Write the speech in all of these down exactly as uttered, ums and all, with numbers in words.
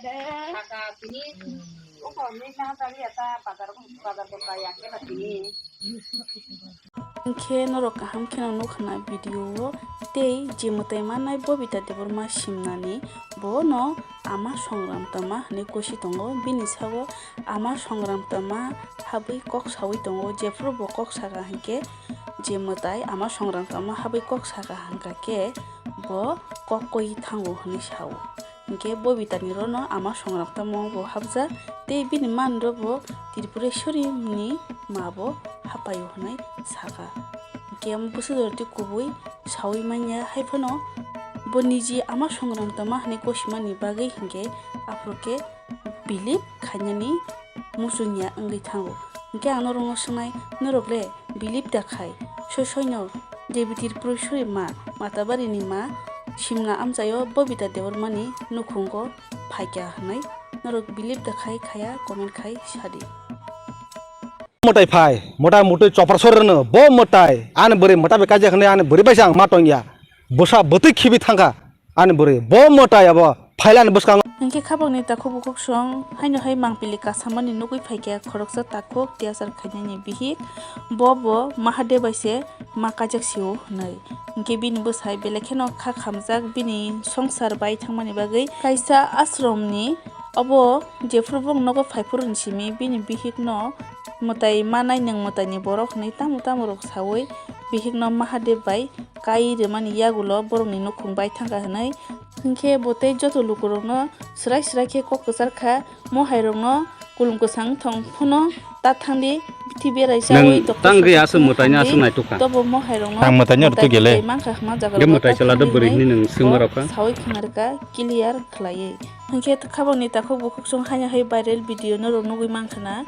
Saka tini uko ni na tari ata bazar bazar ko kaya ke ba tini. Hingkhe norok kaham kheno nukha na video o, tei je mwtai mannai Bobita Debbarma simnani, bono ama Songram Tama hwnwi kosi tongo. Bini sago ama Songram Tama habwi kok sawi tongo, jephuru bo kok saka hinkhe je mwtai ama Songram Tama habwi kok saka hwnkha khe bo kok koi thango hwnwi sao. Hinkhe Bobita ni rono ama Songram Tama bo hapjak, tei bini man ro bo Tripureshwari ni ma bo hapaio hwnwi saka. Hinkhe omo bwswk jora twi kubui sawi manya, hai phano bo niji ama Songram Tama hwnwi kosimani bagwi hinkhe aphuru khe believe khainani muchungya wngwi thango. Hinkhe ang norokno swngnai, norok le believe da khai? Soi soino Devi Tripureshwari ma, Matabari ni ma, simna amchaio Bobita Debbarma ni nukhungo phaikha hwnwi norok believe da khai khaya comment khai sadi. Mwtai phai, mwtai mwtai chopra sor rwno, bo mwtai, ani bwrwi mwtai bai kaijak hwnwi ani bwrwi bai se ang ma tongya, bwsa bwtwi khibi thangkha ani bwrwi, bo mwtai abo phailani bwskango. Hinkhe khabangni takhuk bukhuk song haino hai mangpili kasamani nugwi phaikha khoroksa takhuk tiyachar khainani bihik, bo bo Mahadev bai se ma kaijak sio hwnwi. Hinkhe bini bwsai belai kheno kha khamjak bini songsar bai thangmani bagwi kaisa asromni. Obo jephuru bong nogo phaiphuru hwn simi bini bihikno mwtai manai nwng mwtaini borok hwnwi tamo tamo rok saui bihikno Mahadev bai kai rwmani yagulo borokni nukhung bai thangkha hwnwi. Hinkhe bo tei joto lukurokno swrai swrai khe kok kwchar kha, mo hairokno kulum kwchang thong phano ta thangdi, bithi berai chaui Nang tongkha tangri aswk mwtaini aswk naitukha. Tobo mo hairokno Ang mwtaini oro twi gele. Mankha hwnma jaga Ge mwtai chwla do bwrwi hwnwi nwng swngma rokha. Saui khna rwkha clear khlaiwi. Hinkhe khabangni takhuk bukhuk song haino hai viral video norok nugwi mankha na,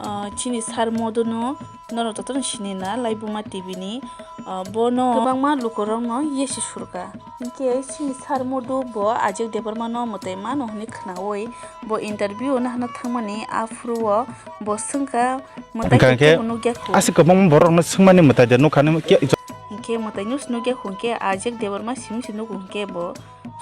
ah, chini sir modu no norok jotono sini na Laibuma T V ni, ah, bono kwbangma lukurokno yesi surka. Hinkhe chini sir modu bo Ajay Debbarma no mwtai mano hwnwi khnaui bo interview no hano thangmani aphuru o bo swngkha mwtai Hwnkha khe kebo nukya khu. Aswk kwbangma borokno swngmani mwtai de nukha nw khe. Hinkhe mwtai no se nukya khu hinkhe Ajay Debbarma simi se nugo hinkhe bo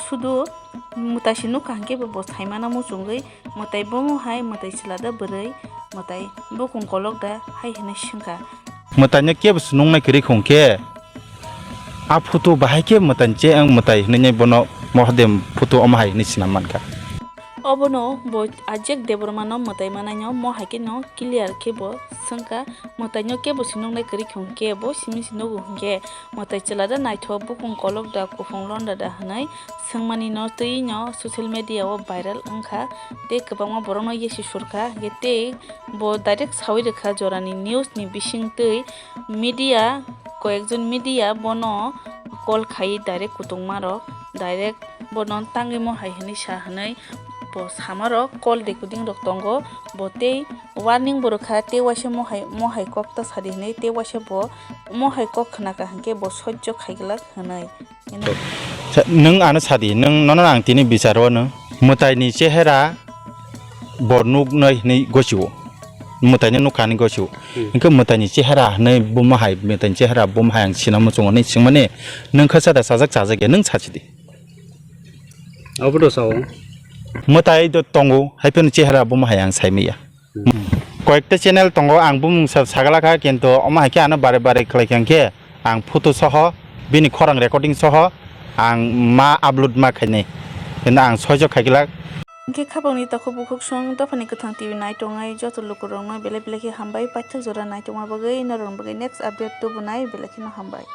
sudu mwtai se nukha hinkhe bo, bo saimano muchungwi mwtai bomo hai mwtai chwla da bwrwi mwtai bukung kolok da hai hwnwi swngkha. Mwtaino kebo se nuknai kwrwi khung khe a photo bahai khe mwtai che ang mwtai hwnwi bono Mahadev photo omo hai hwnwi swnam mankha. Obono bo Ajay Debbarma no mwtai manaino mo hai khe no clear khe bo swngkha, mwtaino kebo se nuknai kwrwi khung khe bo simi se nugo hinkhe mwtai chwla da naithok bukung kolok da kuphung londa da hwnwi swngmani no twi no social media o viral wngkha tei kwbangma borokno yesi surkha hinkhe tei bo direct saui rwkha jorani news ni bisingtwi media, koyekjon media bono call khai direct kutungma rok direct bono tangwi mo hai hwnwi sa hwnwi bo sama rok call recording rok tongo bo tei warning bo rwkha tei waisa mo hai mo hai kok ta sadi hwnwi tei waisa bo mo hai kok khna kha hinkhe bo sojjo khaiglak hwnwi. Sa-, nwng ano sadi, nwng nono ang tini bicharo nwng mwtai ni chehera bo nuk nai hwnwi gosio, mwtai ni nukha hwnwi gosio. Hmm. Hinkhe mwtai ni chehera hwnwi buma hai, mwtai ni chehera buma hai ang sinamo chungo hwnwi swngmani, nwng kha sada chajak chajak ya, nwng sachidi. Abo do sao. Mwtai do tongo, hai phano chehera buma hai ang saimaya. Koyekta channel tongo, ang bumung sa-, sagala kha, kintu omo hai khe ano bare bare khlai kha, hwnkhe ang photo soho, bini khorang recording soho ang ma upload ma khainai, kintu ang soijo khaiglak. Hwnkhe khabangni takhuk bukhuk song dophani kwthang T V nai tongnai joto lukurokno belai belai khe hambai, paithak jora nai tongma bagwi, norokni bagwi next update tubunai belai kheno hambai.